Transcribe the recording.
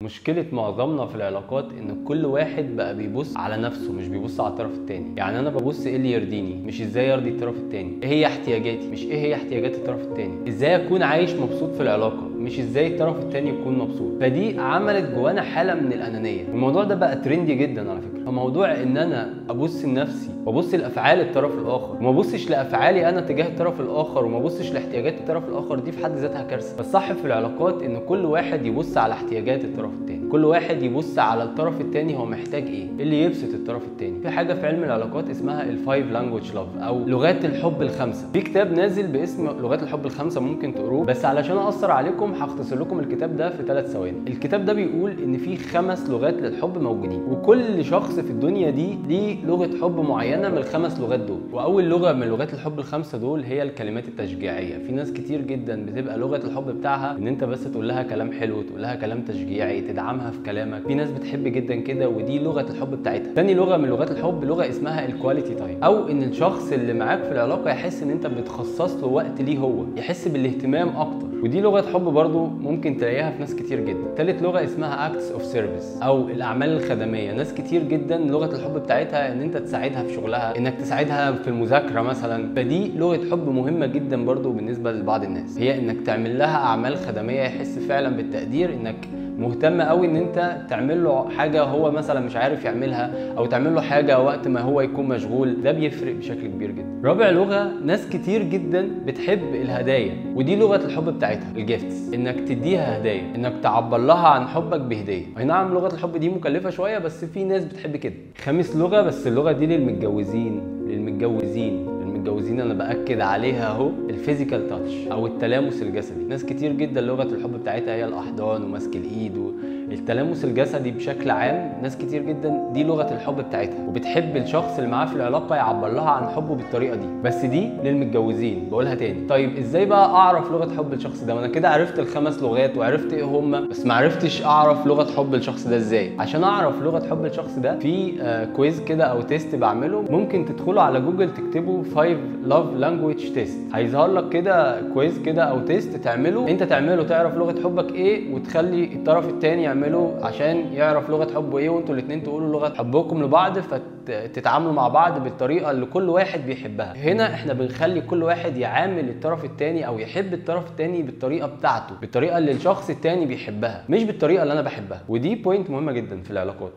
مشكلة معظمنا في العلاقات ان كل واحد بقى بيبص على نفسه، مش بيبص على الطرف التاني. يعني انا ببص ايه اللي يرضيني، مش ازاي ارضي الطرف التاني، ايه هي احتياجاتي، مش ايه هي احتياجات الطرف التاني، ازاي اكون عايش مبسوط في العلاقة، مش ازاي الطرف التاني يكون مبسوط. فدي عملت جوانا حاله من الانانية، والموضوع ده بقى trendy جدا على فكرة. فموضوع ان انا ابص لنفسي وابص لافعال الطرف الاخر وما ابصش لافعالي انا تجاه الطرف الاخر وما ابصش لاحتياجات الطرف الاخر، دي في حد ذاتها كارثة. فالصح في العلاقات ان كل واحد يبص على احتياجات الطرف التاني، كل واحد يبص على الطرف التاني هو محتاج ايه، اللي يبسط الطرف التاني. في حاجة في علم العلاقات اسمها ال five language love او لغات الحب الخمسة. في كتاب نازل باسم لغات الحب الخمسة ممكن تقروه، بس علشان اقصر عليكم هختصر لكم الكتاب ده في 3 ثواني. الكتاب ده بيقول ان في 5 لغات للحب موجودين، وكل شخص في الدنيا دي ليه لغة حب معينة من ال5 لغات دول. واول لغة من لغات الحب ال5 دول هي الكلمات التشجيعيه. في ناس كتير جدا بتبقى لغة الحب بتاعها ان انت بس تقول لها كلام حلو، تقول لها كلام تشجيعي، تدعمها في كلامك. في ناس بتحب جدا كده، ودي لغة الحب بتاعتها. تاني لغة من لغات الحب لغة اسمها ال quality time، او ان الشخص اللي معاك في العلاقة يحس ان انت بتخصص له وقت ليه هو، يحس بالاهتمام اكتر، ودي لغة حب برضو ممكن تلاقيها في ناس كتير جدا. تالت لغة اسمها acts of service او الاعمال الخدميه. ناس كتير جدا لغة الحب بتاعتها ان انت تساعدها في شغلها، انك تساعدها في المذاكرة مثلا. فدي لغة حب مهمة جدا برضو بالنسبة لبعض الناس، هي انك تعمل لها اعمال خدميه يحس فعلا بالتقدير، انك مهتم قوي ان انت تعمل له حاجة هو مثلا مش عارف يعملها، او تعمل له حاجة وقت ما هو يكون مشغول. ده بيفرق بشكل كبير جدا. رابع لغة، ناس كتير جدا بتحب الهدايا، ودي لغة الحب بتاعتها ال gifts، انك تديها هدايا، انك تعبر لها عن حبك بهديه. اي نعم لغة الحب دي مكلفة شوية، بس في ناس بتحب كده. خامس لغة، بس اللغة دي للمتجوزين، للمتجوزين المتجوزين انا باكد عليها اهو، ال physical touch او التلامس الجسدي. ناس كتير جدا لغة الحب بتاعتها هي الاحضان ومسك الايد والتلامس الجسدي بشكل عام. ناس كتير جدا دي لغة الحب بتاعتها، وبتحب الشخص اللي معاه في العلاقة يعبر لها عن حبه بالطريقة دي، بس دي للمتجوزين، بقولها تاني. طيب ازاي بقى اعرف لغة حب الشخص ده؟ وانا كده عرفت ال5 لغات وعرفت ايه هم، بس ما عرفتش اعرف لغة حب الشخص ده ازاي. عشان اعرف لغة حب الشخص ده في quiz كده او test بعمله، ممكن تدخلوا على جوجل تكتبوا 5 love language test، هيظهر لك كده quiz كده او test تعمله انت، تعمله تعرف لغة حبك ايه، وتخلي الطرف الثاني يعمله عشان يعرف لغة حبه ايه، وانتوا الاثنين تقولوا لغة حبكم لبعض، فتتعاملوا مع بعض بالطريقة اللي كل واحد بيحبها. هنا احنا بنخلي كل واحد يعامل الطرف الثاني او يحب الطرف الثاني بالطريقة بتاعته، بالطريقة اللي الشخص الثاني بيحبها، مش بالطريقة اللي انا بحبها. ودي point مهمة جدا في العلاقات.